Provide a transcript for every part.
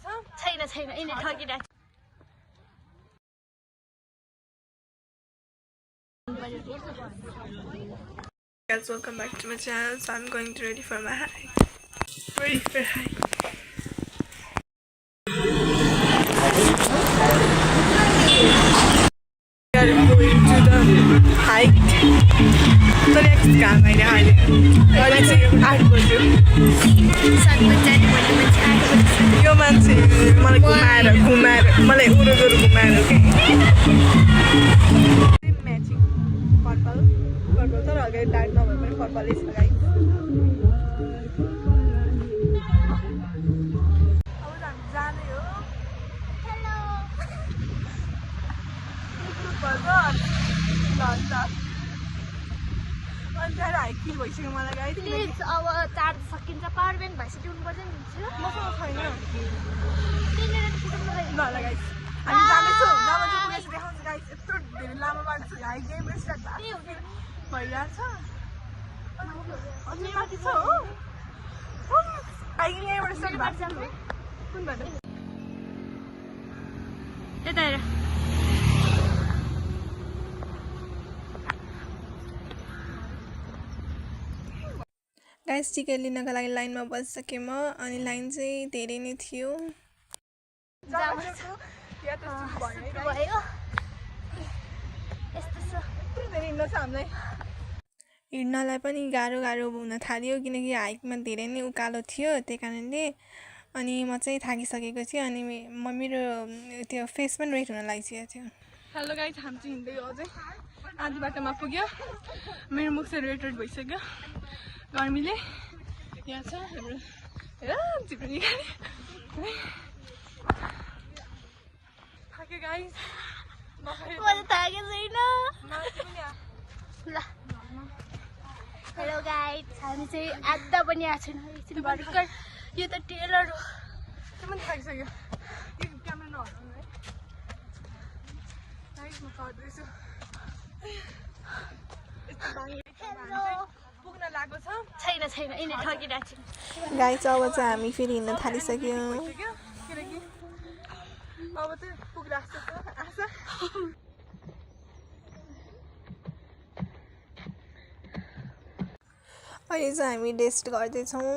छैन छैन यिनीले ठगिरहेको Guys, welcome back to my channel. So I'm going to ready for my hike. Ready for hike. We are going to the hike. So next काम मैले अहिले अहिले चाहिँ 8 बज्यो यो मान्छे मलाई घुमाएर मलाई उरुदुरु घुमाएर के म्याचिङ पर्पल तर अगाडि डार्क नभए पनि पर्पलै छ गाइस अब हामी जाने हो हेलो पर्छ लन्छ अनि त्यहाँ हाइक फिल भइसक्यो मलाई गाइस प्लिज अब चार्ज सकिन्छ पावर ब्याङ्क भइसक्यो उन्नुपर्छ नि मसँग छैन ल ल गाइस हामी जाँदैछौँ जब चाहिँ पुगेपछि देखाउँछु गाइस यत्रो धेरै लामो बाटो छ हाइक गेम स्टार्ट भइरहेछ अनि माथि छ हो हाइकिङ यहीँबाट स्टार्ट भएको छ कुन बाटो यता हेर गाइस टिकट लिनको लागि लाइनमा बसिसकेँ म अनि लाइन चाहिँ धेरै नै थियो हिँड्नलाई पनि गाह्रो हुन थाल्यो किनकि हाइकमा धेरै नै उकालो थियो त्यही कारणले अनि म चाहिँ थाकिसकेको थिएँ अनि मेरो त्यो फेस पनि रेड हुन लागिसकेको थियो हेलो गाइस हामी चाहिँ हिँड्दै अझै आधी बाटोमा पुग्यो मेरो मुख चाहिँ रेड भइसक्यो गर्मीले यहाँ छ हाम्रो चिप्रो निकाल्यो थाक्यो गाइस हेलो गाइस हामी चाहिँ आधा पनि आएको छैन एकछिन भर्खर यो त टेलर हो त्यो पनि थाकिसक्यो यो क्यामेरा नहराउनु है गाइस म गर्दैछु पुग्न लागेको छ छैन यिनीले ठगिरहेको छ गाइस अब चाहिँ हामी फेरि हिँड्न थालिसक्यौँ किनकि अब चाहिँ पुगिरहेको छ आशा अहिले चाहिँ हामी रेस्ट गर्दैछौँ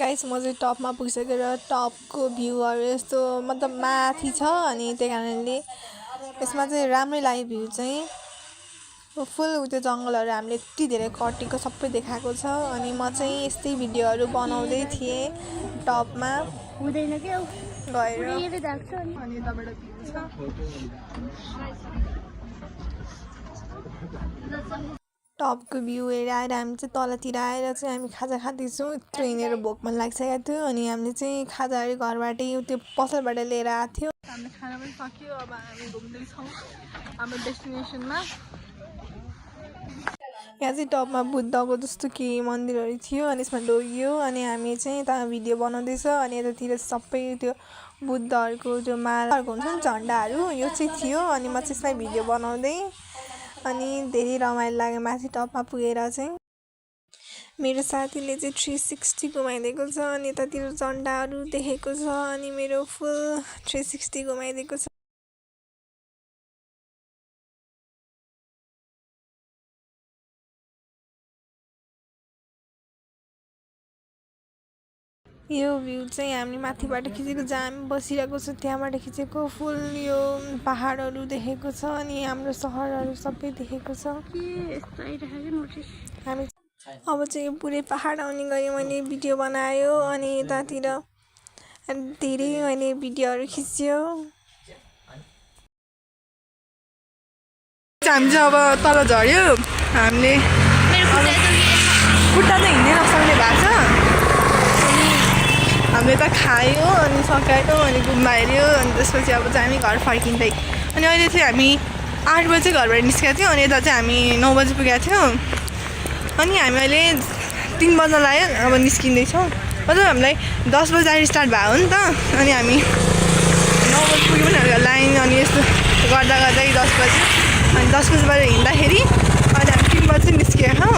गाइस म चाहिँ टपमा पुगिसकेर टपको भ्यूहरू यस्तो मतलब माथि छ अनि त्यही कारणले यसमा चाहिँ राम्रै लाग्यो भ्यू चाहिँ फुल त्यो जङ्गलहरू हामीले यति धेरै कटेको सबै देखाएको छ अनि म चाहिँ यस्तै भिडियोहरू बनाउँदै थिएँ टपमा हुँदैन के गएर अनि यताबाट भ्यू छ टपको भ्यू हेरेर हामी चाहिँ तलतिर आएर चाहिँ हामी खाजा खाँदैछौँ यत्रो हिँडेर भोक मन लागिसकेको थियो अनि हामीले चाहिँ खाजाहरू घरबाटै त्यो पसलबाट लिएर आएको थियो हामीले खाना पनि सक्यो अब हामी घुम्दैछौँ हाम्रो डेस्टिनेसनमा यहाँ चाहिँ टपमा बुद्धको जस्तो के मन्दिरहरू थियो अनि यसमा लगियो अनि हामी चाहिँ यता भिडियो बनाउँदैछ अनि यतातिर सबै त्यो बुद्धहरूको त्यो मालाहरूको हुन्छ नि झन्डाहरू यो चाहिँ थियो अनि म चाहिँ यसमा भिडियो बनाउँदै अनि धेरै रमाइलो लाग्यो माथि टपमा पुगेर चाहिँ मेरो साथीले चाहिँ 360 घुमाइदिएको छ अनि यतातिर झन्डाहरू देखेको छ अनि मेरो फुल 360 घुमाइदिएको छ यो भ्यू चाहिँ हामीले माथिबाट खिचेको जहाँ हामी बसिरहेको छ त्यहाँबाट खिचेको फुल यो पहाडहरू देखेको छ अनि हाम्रो सहरहरू सबै देखेको छ हामी अब चाहिँ यो पुरै पहाड आउने गरी मैले भिडियो बनायो अनि यतातिर धेरै मैले भिडियोहरू खिच्यो हामी चाहिँ अब तल झऱ्यो हामीले खुट्टा चाहिँ हिँड्नै नसक्ने भएको छ हामीले त खायो अनि सकायो अनि गुम्बा हेऱ्यो अनि त्यसपछि अब चाहिँ हामी घर फर्किँदै अनि अहिले चाहिँ हामी 8 बजे घरबाट निस्केको थियौँ अनि यता चाहिँ हामी 9 बजे पुगेको थियौँ अनि हामी अहिले 3 बज्न लाग्यो अब निस्किँदैछौँ मतलब हामीलाई 10 बजे स्टार्ट भयो नि त अनि हामी 9 बजे पुग्यो पनि लाइन अनि यस्तो गर्दा गर्दै 10 बज्यो अनि 10 बजीबाट हिँड्दाखेरि अनि हामी 3 बजी निस्क्यो हौ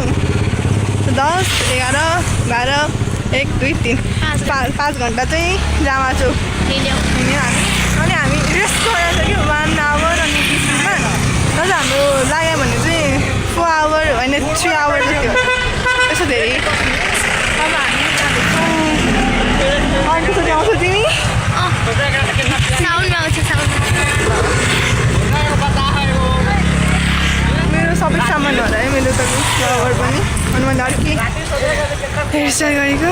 10, 11, 12, 1, 2, 3 5 घन्टा चाहिँ जामा चौक हिँड्यो हामी अनि हामी रेस्ट गरेर थियो 1 आवर अनि 20 मिनटमा तर हाम्रो लाग्यो भने चाहिँ 4 आवर होइन 3 आवर थियो यसो धेरै अब हामी जाँदैछौँ अर्को चोटि आउँछौ तिमी साउन्डमा आउँछ मेरो सबै सामान होला है मेरो त फ्लावर पनि अनि मैले अर्कै हेयरस्टाइल गरेको